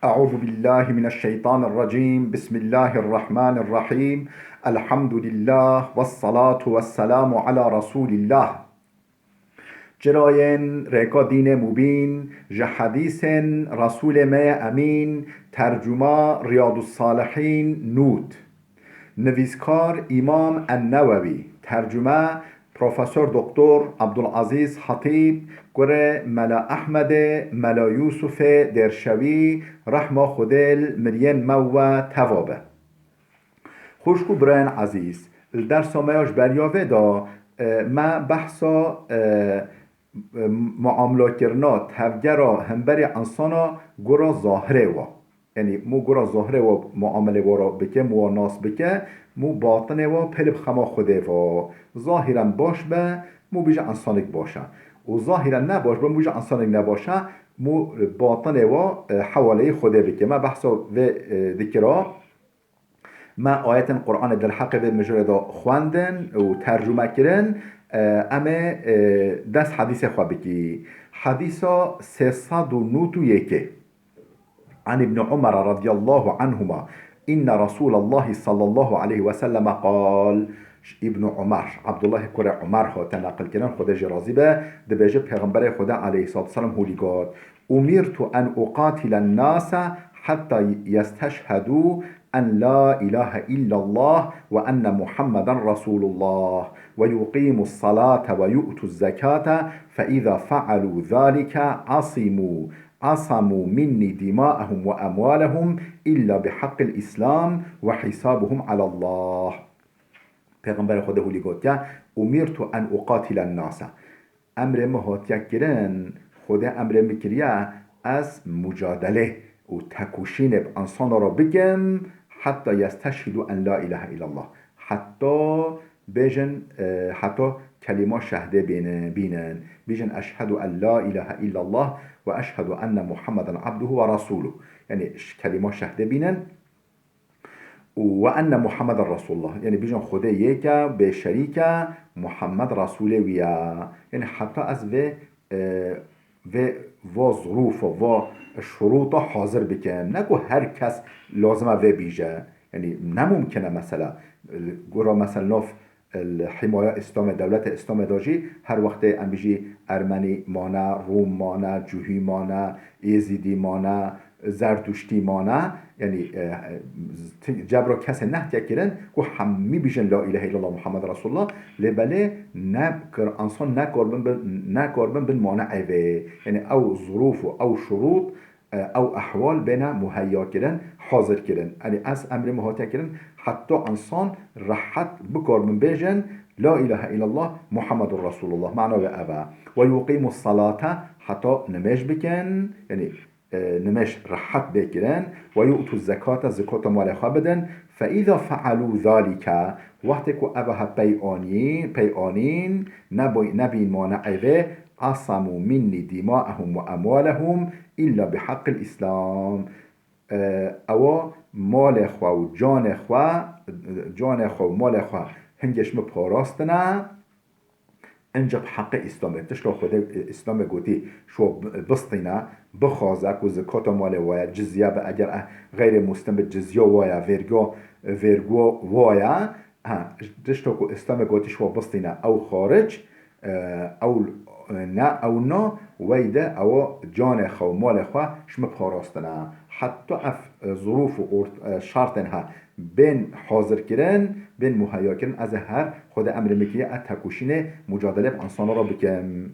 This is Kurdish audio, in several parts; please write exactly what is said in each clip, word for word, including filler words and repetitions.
أعوذ بالله من الشيطان الرجيم. بسم الله الرحمن الرحيم. الحمد لله والصلاة والسلام على رسول الله. Çirayên rêka dînê mubîn, ji hedîsên Resûlê me yê Emîn, tercuma Riyadussalihîn nût. Nivîskar Îmam En-Newewî, tercume Profesor Doktor Abdulazîz Hatîb, kurê Mela Ehmedê, Mela Yûsufê Dêrşewî, rehma Xwedê li miriyên me we teva be. Xwişk û birayên ezîz, li dersa me ya ji beriya vê de, e, me behsa, e, e, muamlakirina tevgera hemberî insana gora zahirê wa. Yanî mû gora zahirê wa muamelê wa ra bike, mû wa nas bike, mû batinê wa pê li bi xema Xwedê va. Zahiren baş be, mû bîje insanek baş e. Û zahiren ne baş be, mû bîje insanek ne baş e, mû batinê wa, e, hewaleyê Xwedê bike. Me behsa vê, e, dikira. Me ayetên Qur'anê derheqê vê mijûlê de xwendin û tercûme kirin. E, em ê, e, dest hedîsê xwe bikî. Hedîsa sê sed û nod û yekê. An Ibn Umar radiyallahu anhuma, inne Resûlallahi sallallahu aleyhi ve selleme qal. Ji Ibn Umar, Abdullah kurê Umar hate neqil kirin, Xwedê jê razî be, dibêje, Pêxemberê Xwedê aleyhissalatu vesselam hûlî got, أمرت أن أقاتل الناس حتى يستشهدوا أن لا إله إلا الله وأن محمدا رسول الله ويقيموا الصلاة ويؤتوا الزكاة فإذا فعلوا ذلك عصموا، عصموا مني دماءهم وأموالهم إلا بحق الإسلام وحسابهم على الله. Pêxemberê Xwedê hûlî gotiye, أمرت أن أقاتل الناس. Emrê min hatiye kirin, Xwedê emrê min kiriye, ez mucadele û tekoşînê bi insana re bikim, heta yesteşhidû en la ilahe illallah. Heta bêjin, e, heta kelîma şehdê bînin, bînin. Bîjin, eşhedû en la ilahe illallah ve eşhedû enne Muhammeden abduhu ve rasûluh. Yanî ş-, kelîma şehdê bînin. Û "Ve enne Muhammeden Resulullah." Yanî bêjin Xwedê yek e, bê şerîk e, Muhammed Resûlê wî ye. Yanî heta ez vê, e, vê, va zurûfa, va şurûta hazir bikim. Ne ku her kes lazim e vê bîje. Yanî ne mumkin e mesela. Gora mesela nav li hîmaya Îslamê, dewleta Îslamê de jî her wextê em bijî Ermenî mane, Rûm mane, Cuhî mane, Êzîdî mane, Zerduştî mane, yanî, e, ti-, cebra kesê nehtiye kirin ku hemî bijin la îlahe illallah Muhammed Resulullah, lê belê ne kir, insan nekarbin bin, nekarbin bin mane evê. Yanî ew zurûf û ew şurût, e, ew ehwal bêne muheyya kirin, hazir kirin. Yanî ez emrê min hatiye kirin, heta insan rehet bikarbin bêjin, la îlahe illallah Muhammedur Resulullah. Mana wê ev e. Ve yuqîmus salate, heta nimêj bikin, yanî e, nimêj rehet bê kirin, ve yu'tu zekate, zikota malê xwe bidin, fe îza fealû zalike, wextê ku ev he pey anî-, pey anîn, neboy-, nebîn mane evê, asamû minnî dîmaehum ve emwalehum îlla bi heqqil Îslam. E, ewa malê xwe û canê xwe, canê xwe û malê xwe hingê ji min parastine, Enca bi heqê Îslamê, tişta Xwedê, e, Îslamê gotî, şo bi-, bistîne, bixwaze ku zikata malê waye, cizye be, eger e, xeyrê muslim bi cizya waye, vergiya, vergiya waye, ha, tişta ku Îslamê gotî şo bistîne, ew xaric, e, ew, e, ne, ew na, wey de ew canê xwe û malê xwe ji min parastine. Heta ev, e, zurûf û ort-, e, şertên he bên hazir kirin, bên muheyya kirin, ez ê her Xwedê emrê min kiriye, ez tekoşînê mucadele bi insana re bikim.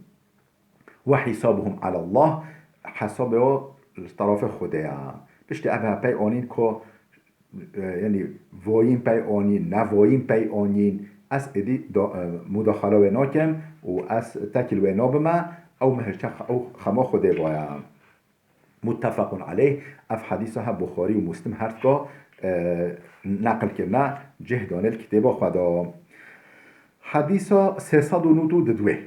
Ve hisabuhum alallah, hesabê o li terefê Xwedê ye. Piştî ev he pey anîn ku, e, yanî vayîn pey anîn, nevayîn pey anîn, ez êdî da-, e, mudaxala wê nakim û ez tekil wê nabime, ew mihirçe xe-, ew xema Xwedê vaye. Muttefaqun aleyh, ev hedîsa he Buxarî û Muslim her dika, e, neqil kirine, cih dane li kitêba xwe de. Hedîsa sê sed û nod û didwê.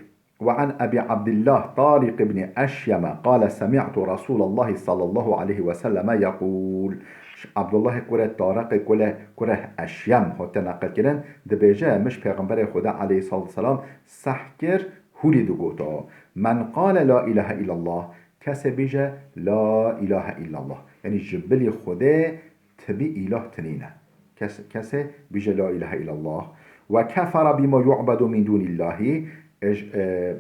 Ve an Ebî Abdillah Tarîq ibn Eşyeme qale semi'tu Resûlallahi sallallahu aleyhi ve selleme yekûl. Ji Abdullahê kurê Tariqê kule, kurê Eşyem hate neqil kirin, dibêje, min ji Pêxemberê Xweda aleyhissalatu vesselam seh kir, hûlî digota, "Men qale la ilahe illallah", Kesê bêje, "La ilahe illallah." Yanî ji bilî Xwedê tibî îlah tinîne. Kes-, kesê bêje, "La ilahe illallah." "Ve kefere bima yu'bedu min dûnillahî." Ej-, e,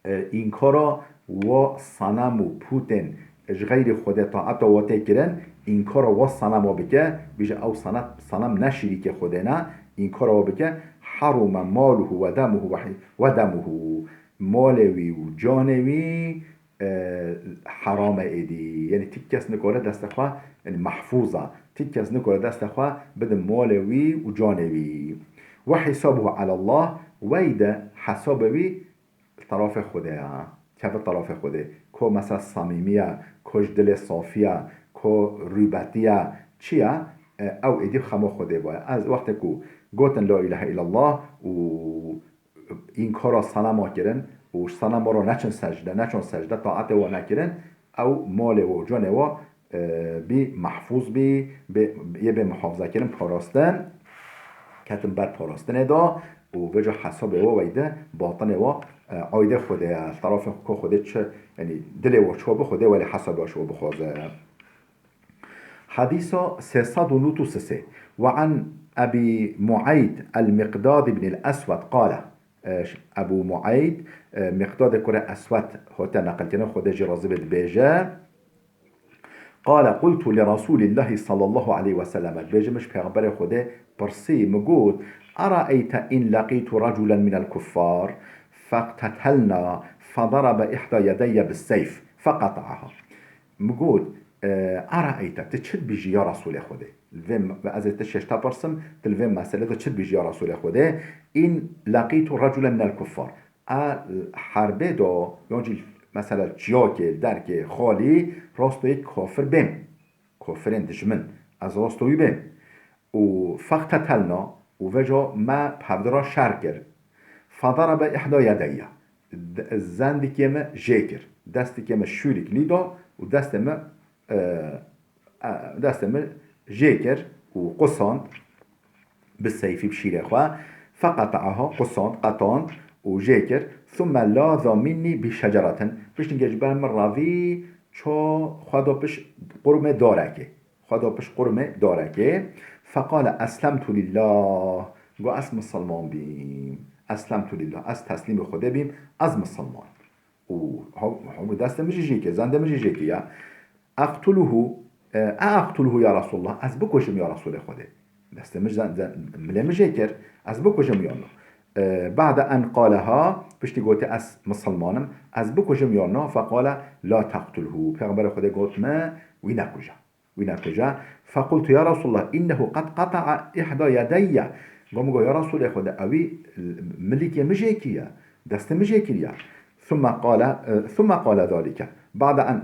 e, înkara wa senem û pûtên ji xeyrî Xwedê taeta wa tê kirin, înkara wa senema bike, bêje, "Ew senem, senem ne şirîkê Xwedê ne." Înkara wa bike, "Haruma maluhu ve demuhu ve hi-, ve demuhu." Malê wî û canê wî, e, heram e êdî. Yanî ti kes nikare destê xwe, yanî mehfûz e. Ti kes nikare destê xwe bide malê wî û canê wî. "Ve hisabuhu alallah." Wey de hesabê wî li terafê Xwedê ye. Keve terafê Xwedê. Ko mesela samîmî ye, ko ji dilê safî ye, ko rûbetî ye, çi ye? E, ew êdî xema Xwedê ve ye. Ez wextê ku gotin "La ilahe illallah" û înkara senema kirin û senema re neçin secde, neçon secde, taetê we nekirin, ew malê we û canê we, e, bî mehfûz bî, bê, yê bê muhafaza kirin, parastin, ketin ber parastinê de û vêca hesabê we wey de batinê we, e, aydê Xwedê ye, li terafê xwe Xwedê çi, yanî dilê we çi we bi Xwedê welê hesabê we ji we bixwaze. Hadîsa sê sed û nod û sê. Ve an Ebî Mueyd el-Miqdad ibn el-Eswed qale. E, Ebû Mueyd, e, Miqdadê kurê Eswed hote neqilkirin, Xwedê jî razî be, dibêje, Qale qultu li Resûlîllahî sallallahu aleyhi ve sellem, dibêje, min ji Pêxemberê Xwedê pirsî, min got, Eraeyte in leqîtu reculen minel kuffar feqtetelna fedarabe ihda yedeyye bis-seyf feqeta'aha. Min got, e, Eraeyte, tu çi dibêjî ya Resûlê Xwedê? Li vê me-, ez ê te şeşta pirsim, tu li vê meselê de çi dibêjî ya Resûlê Xwedê? In leqîtu reculen minel kuffar. A herbê de, yan jî mesela çiyakê, derkê, xalî, rasto yek kafir bêm. Kafirên dijmin. Ez rasto wî bêm. Û fextetelna, û veca me bi hevdira şer kir. Fedarabe ihda yedeyya. D-, zendikê me jê kir. Destikê me şûrik lî da û destê me, e, e, destê me jê kir û qusand bi seyfî, bi şîrê xwe. Feqeta'aha, qusand, qetand û jê kir. Thumme laza minnî bi şeceratin. Piştî hingê ji ber min revî ço xwe da pişt qurmê darekê. Xwe da pişt qurmê darekê. Feqale eslemtu lillah. Got, ez misilman bîm. Eslemtu lillah. Ez teslîmê Xwedê bîm. Ez misilman. Û ha-, ha-, destê min jî jê kir, zendê min jî jê kir ya. Eqtuluhu, e, e eqtuluhu ya Resulullah. Ez bikujim ya Resulê Xwedê. Destê min zen-, zen-, milê min jê kir. Ez bikujim ya na. E, ba'de en qaleha, piştî gotê ez misilman im. Ez bikujim ya na. Feqale la teqtulhu. Pêxemberê Xwedê got min, wî nekuje. Wî nekuje. Fequltu ya Resulallah, innehu qad qata'a ihda yedeyye. Got min, got, ya Resulê Xwedê, ewî milîkê min jê kiriye, destê min jê kiriye. Thumme qale, e, thumme qale zalike. Ba'de en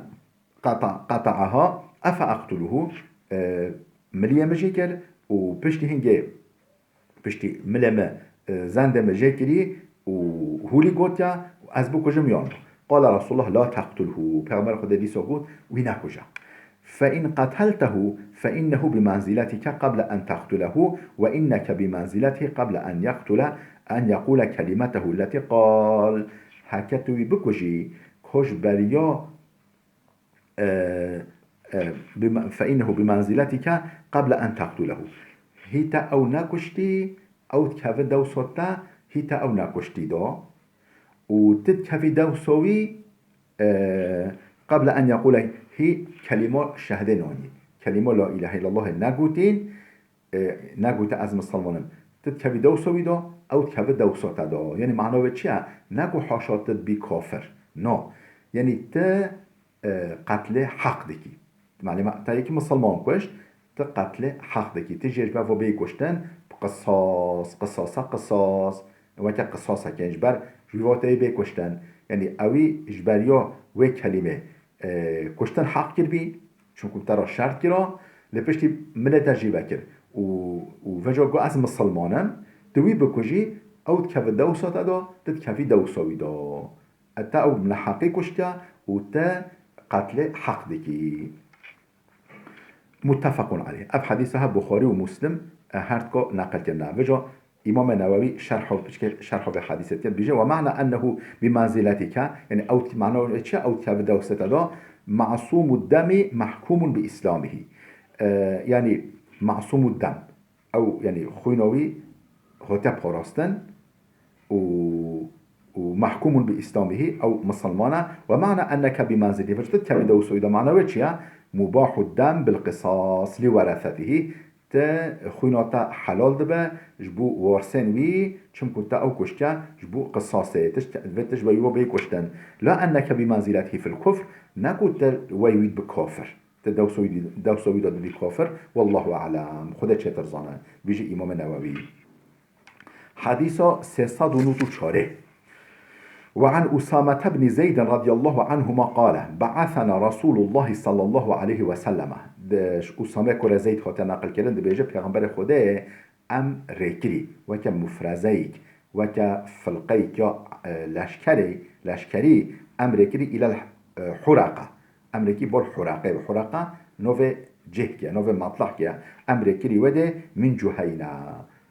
qata-, qata'aha, efe eqtuluhu, e, miliyê min jê kir û piştî hingê Piştî milê me, e, zendê me jê kirî û hûlî gotiya, ez bikujim yan na. Qala Resulullah, la teqtulhu. Pêxember Xwedê dîsa got, wî nekuje. Fe in qeteltehu fe innehu bi menziletike qable en teqtulehu ve inneke bi menziletihî qable en yeqtule, en yequle kelimetehu lletî qal. Heke tu wî bikujî, ko ji beriya e, e, bima-, fe innehu bi menziletike qable en teqtulehu. Hî te ew nekuştî, ew dikeve dewsa te, hî te ew nekuştî da. Û tu dikevî dewsa wî, e, qable en yequle, hî kelîma şehdê nanî. Kelîma la îlahe îllallahê negotîn, e, negote ez misilman im. Tu dikevî dewsa wî de, ew dikeve dewsa te de. Yanî mana wê çi ye? Ne ku haşa tu dibî kafir. No. Yanî tu, e, qetlê heq dikî. Malê me, te yekî misilman kuşt, tu qetlê heq dikî. Tu jê ji ber ve bê kuştin, qisas, qisasa qisas. Weke qisaseke ji ber ji wî vateyê bê kuştin. Yanî ewî ji beriya wê kelîmê, e, kuştin heq kirbî, çunku te re şer kira, lê piştî milê te jî vekir. Û, û veca got, ez misilman im, tu wî bikujî, ew dikeve dewsa te de, tu dikevî dewsa wî de. E te ew neheqî kuştiya û te qetlê heq dikî. Muttefequn aleyh. Ev hedîsa he Buxarî û Muslim, e, her dika neqil kirine. Veca Îmam Newewî şerh û piçke şerh vê hadîsê dike, dibêje: "Ve ma'na ennehu bi manziletike", yani ew t-, mana çi, ew tevî dewsete da, "Ma'sûmud demi mahkûmun bi îslamihî." E, yani ma'sûmud dem, ew yani xwîna wî hote parastin û, û mahkûmun bi îslamihî, ew misilman e. "Ve ma'na enneke bi manzilî", vê tu tevî dewsa wî da, mana wê çi ye? "Mubahud dem bil qisas li weresetihî", te xwîna te helal dibe, ji bo warisên wî, çimku te ew kuştiye, ji bo qisasê, tişt, vê tişt weyî we bê kuştin. "La enneke bi manziletihî fil kufr", ne ku te weyî wî bi kafir. Te dewsa wî dî-, dewsa wî da dibî kafir. Wallahu a'lem. Xwedê çêtir zane. Vî jî Îmam Newewî. Hadîsa sê sed û nod û çar. Ve an Usamete bni Zeydin radiyallahu anhuma qale, "Ba'athena Rasulullah sallallahu aleyhi ve selleme." De, ji Usame kure Zeyd hate naqil kirin, dibêje, Pêxemberê Xwedê em rêkirî, weke mufrezeyek, weke filqeyek ya, e, leşkerê, leşkerî, em rêkirî îlel, e, Huraka. Em rêkî bol Huraqê, Huraka novê cihkê, novê matlahkê. Em rêkirî wedê min Cuheyna.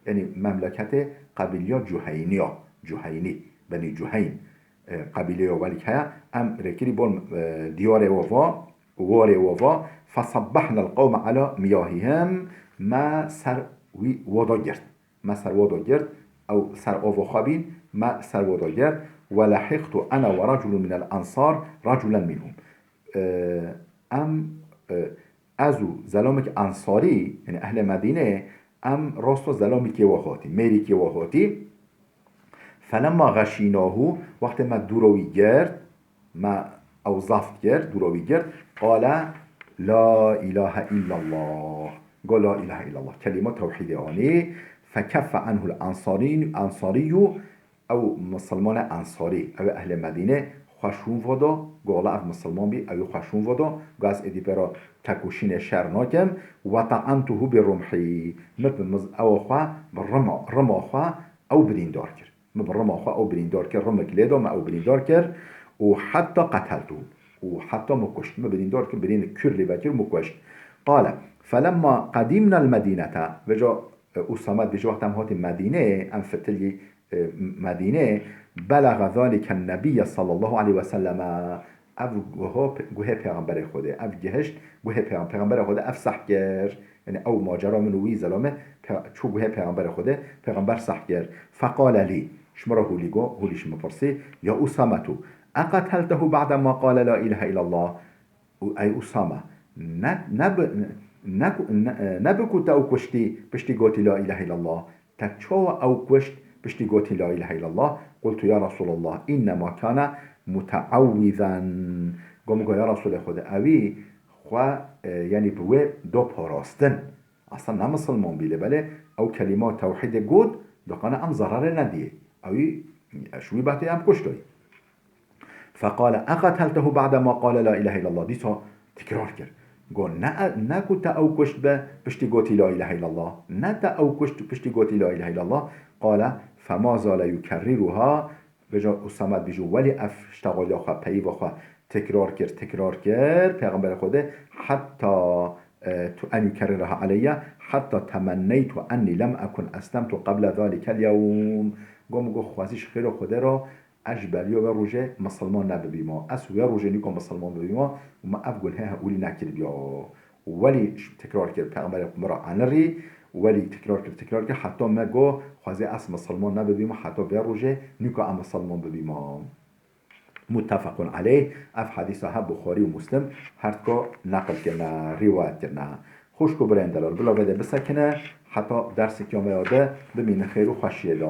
Yani memleketê qebîliya Cuheyniya, Cuheyni, Benî Cuheyn, e, qebîleya welk heye. Em rêkirî bol, e, diyarê we va, warê we va. Fesabbahnel qewme ala miyahihim. Me ser wî wada girt. Me ser wada girt, ew ser ava xwe bîn, me ser wada girt. Ve lehiqtu ene ve raculun minel ansar, raculen minhum. E, em, e, ez û zelamek ensarî, yani ehlê Medînê, em rasta zelamekê we hatî, mêrikê we hatî. Felemma xeşînahu, wextê me dûra wî girt, me ew zaf kir, dûra wî girt, qale, "La ilahe illallah." Go, "La ilahe illallah." Kelîma tewhîdê anî. Fekeffe anhul ansarî, ansarîyu, ew misilmane ensarî, ew ê ehlê Medînê, xwe şûn vodo, go, "Wela ev misilman bî", ew ê xwe şûn vodo, go, "Ez êdî pê re tekoşînê şer nakim, ve ta'antuhu bi rumhî." Min bi miz-, ewa xwe, bi rima, rima xwe ew birîndar kir. Min bi rima xwe ew birîndar kir, rimek lê da, me ew birîndar kir û hetta qeteltu. Û hetta min kuşt. Min birîndar kir, birînê kûr lê vekir û min kuşt. Qale, felemma qedîmnel medînete, vêca, e, Usame dibêje, wexta em hatin Medînê, em fitilî, e, Medînê, belaga zalike nebiyye sallallahu aleyhi ve selleme, ev guho, guhê Pêxemberê Xwedê, ev gihişt guhê Pêxem-, Pêxemberê Xwedê ev seh kir. Yani ew macera min û wî zelame pe-, çû guhê Pêxemberê Xwedê, Pêxember seh kir. Feqale lî, ji min re hûlî go, hûlî ji min pirsî, "Ya Usametu, eqeteltehu ba'de ma qale la ilahe illallah?" Û ey Usame, ne, ne bi, ne ku, ne, ne bi ku te ew kuştî piştî gotî la ilahe illallah? Te çawa ew kuşt piştî gotî la ilahe illallah? Qultu ya Resulallah, innema kana muteawwizen. Go min go ya Resulê Xwedê, ewî xwe, e, yani bi wê do parastin. Aslan ne misilman bî lê belê ew kelîma tewhîdê got, diqane em zerarê nediyê. Ewî, ji wî behtê em kuştoy. Feqale, eqeteltehu ba'de ma qale la ilahe illallah. Dîsa tekrar kir. Go, ne, ne ku te ew kuşt be piştî gotî la ilahe illallah. Ne te ew kuşt piştî gotî la ilahe illallah. Qale, fema zale yukerriruha. Vêca Usame dibêje, welî ev ştexaliya xwe, peyva xwe tekrar kir, tekrar kir. Pêxemberê Xwedê, heta, e, tu en yukerriraha aleyye, heta temenneytu enni lem ekun eslemtu qeble zalikel yewm. Go min go xwezî ji xêra Xwedê re, ez ji beriya wê rojê misilman nebibîma. Ez wê rojê nîka misilman bibîma û me ev gunhê hewlî nekiribiya. Welî ş-, tekrar kir, Pêxemberê min re anirî, welî tekrar kir, tekrar kir, heta me go, xwezê ez misilman nebibîma, heta vê rojê nîka em misilman bibîma. Muttefequn aleyh, ev hedîsa he Buxarî û Muslim her dika neqil kirine, rîwayet kirine. Xwişk û birayên delal, bila vê de bisekine, heta derseke me ya de bimînin xêr û xweşiyê de.